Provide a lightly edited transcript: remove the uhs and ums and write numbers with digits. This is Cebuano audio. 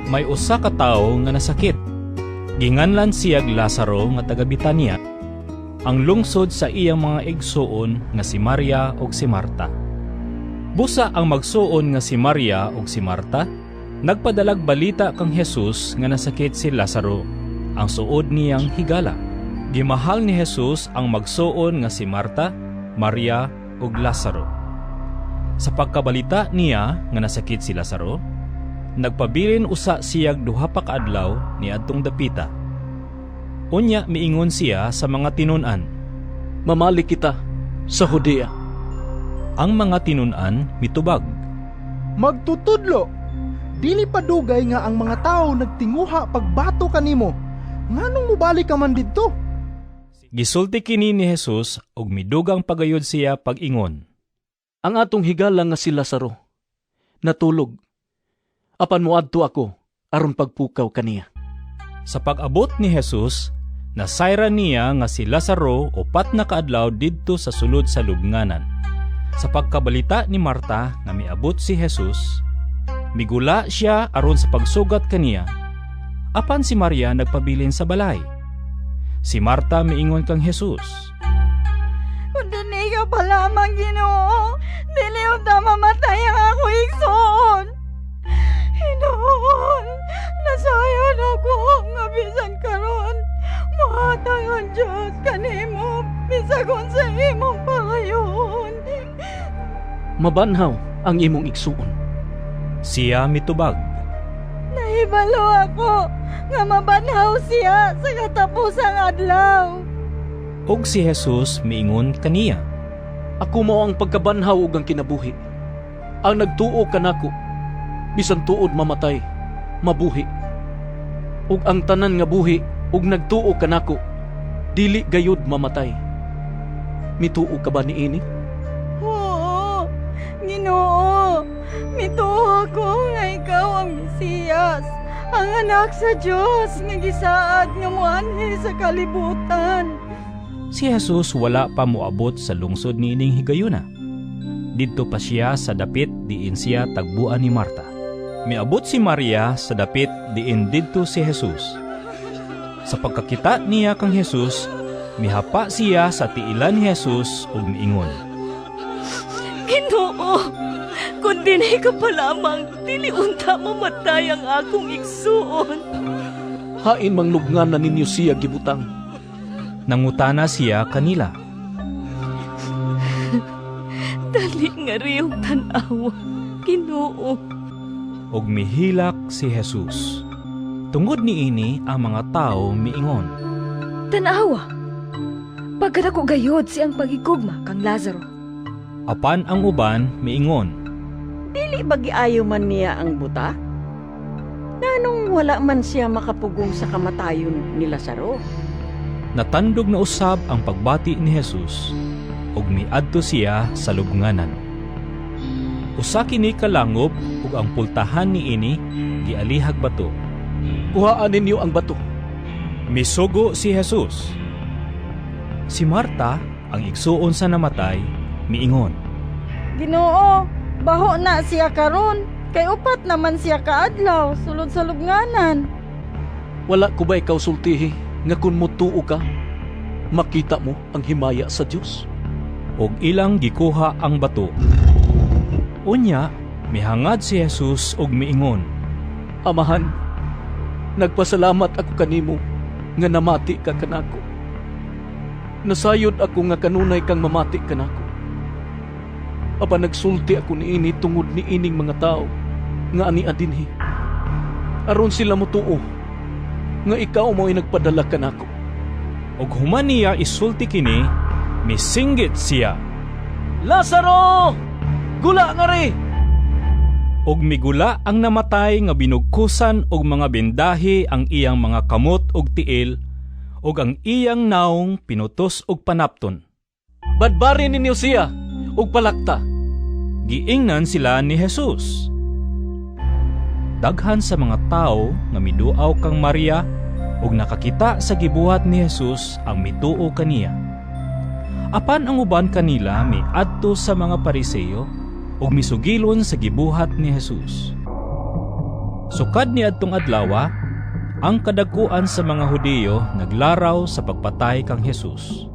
May usa ka tawo nga nasakit. Ginganlan siyag Lazaro nga taga Betania, ang lungsod sa iyang mga igsuon nga si Maria ug si Marta. Busa ang magsuon nga si Maria ug si Marta nagpadalag balita kang Jesus nga nasakit si Lazaro, ang suod niyang higala. Gimahal ni Jesus ang magsuon nga si Marta, Maria ug Lazaro. Sa pagkabalita niya nga nasakit si Lazaro, nagpabilin usa siyag 2 pa ka adlaw ni adtong dapita. Unya miingon siya sa mga tinun-an, "Mamali kita sa Judea." Ang mga tinun-an mitubag, "Magtutudlo, dili pa dugay nga ang mga tawo nagtinguha pagbato kanimo. Nganong mobalik ka man didto?" Gisulti kini ni Jesus ug midugang pagayod siya pag-ingon, "Ang atong higala nga si Lazaro natulog. Apan moadto ako aron pagpukaw kaniya." Sa pag-abot ni Jesus, nasayran niya nga si Lazaro 4 na kaadlaw didto sa sulod sa lubnganan. Sa pagkabalita ni Marta nga miabot si Jesus, migula siya aron sa pagsugat kaniya. Apan si Maria nagpabilin sa balay. Si Marta miingon kang Jesus, "Kung dinhi ka pa lamang, Ginoo, dili unta mamatay ang ako igsoon. Hinuon, nasayod ako nga bisan karon mohatag ang Diyos kanimo bisag unsa imong pangayoon." "Mabanhaw ang imong igsuon." Siya mitubag, "Nahibalo ako nga mabanhaw siya sa katapusang adlaw." Ug si Jesus miingon kaniya, "Ako mao ang pagkabanhaw ug ang kinabuhi. Ang nagtuo kanako, bisan tuod mamatay, mabuhi. Ug ang tanan nga buhi ug nagtuo kanako, dili gayud mamatay. Mituo ka ba niini?" "Oo, Ginoo. Mituo ako nga ikaw ang Mesiyas, ang anak sa Dios nga gisaad nga moanhi sa kalibutan." Si Jesus wala pa moabot sa lungsod niining higayuna. Didto pa siya sa dapit diin siya tagbuan ni Marta. Miabot si Maria sa dapit diin didto si Jesus. Sa pagkakita niya kang Jesus, mihapa siya sa tiilan ni Jesus ug miingon, "Ginoo, kung dinhi ka pa lamang, dili unta mamatay ang akong igsuon." "Hain mang lubnganan ninyo siya gibutang?" Nangutana siya kanila, "Dali ngari ug tan-awa, Ginoo." Ug mihilak si Jesus. Tungod niini ang mga tawo miingon, "Tanawa, pagkadako gayod siyang paghigugma kang Lazaro." Apan ang uban miingon, "Dili ba giayo man niya ang buta? Nganong wala man siya makapugong sa kamatayon ni Lazaro?" Natandog na usab ang pagbati ni Jesus ug miadto siya sa lubnganan. Usa kini ka langob ug ang pultahan niini gialihag bato. "Kuhaan ninyo ang bato." Misugo si Jesus. Si Marta, ang igsuon sa namatay, miingon, "Ginoo, baho na siya karon, kay 4 naman siya kaadlaw sulod sa lubnganan." "Wala ko ba ikaw sultihi nga kung mutuo ka, makita mo ang himaya sa Dios?" Ug ilang gikuha ang bato. Unya, mihangad si Jesus ug miingon, "Amahan, nagpasalamat ako kanimo nga namati ka kanako. Nasayod ako nga kanunay kang mamati kanako. Apan nagsulti ako niini tungod ni ining mga tao nga ania dinhi, aron sila motuo nga ikaw mo'y nagpadala kanako." Ug human niya isulti kini, misinggit siya, "Lazaro! Gula ngari!" Ug migula ang namatay nga binugkusan og mga bendahi ang iyang mga kamot ug tiil ug ang iyang nawong pinutos og panapton. "Badbari ninyo siya ug palakta." Giingnan sila ni Jesus. Daghan sa mga tawo nga miduaw kang Maria ug nakakita sa gibuhat ni Jesus ang mituo kaniya. Apan ang uban kanila miadto sa mga Pariseo ug misugilon sa gibuhat ni Jesus. Sukad ni adtong adlawa, ang kadagkuan sa mga Hudiyo naglaraw sa pagpatay kang Jesus.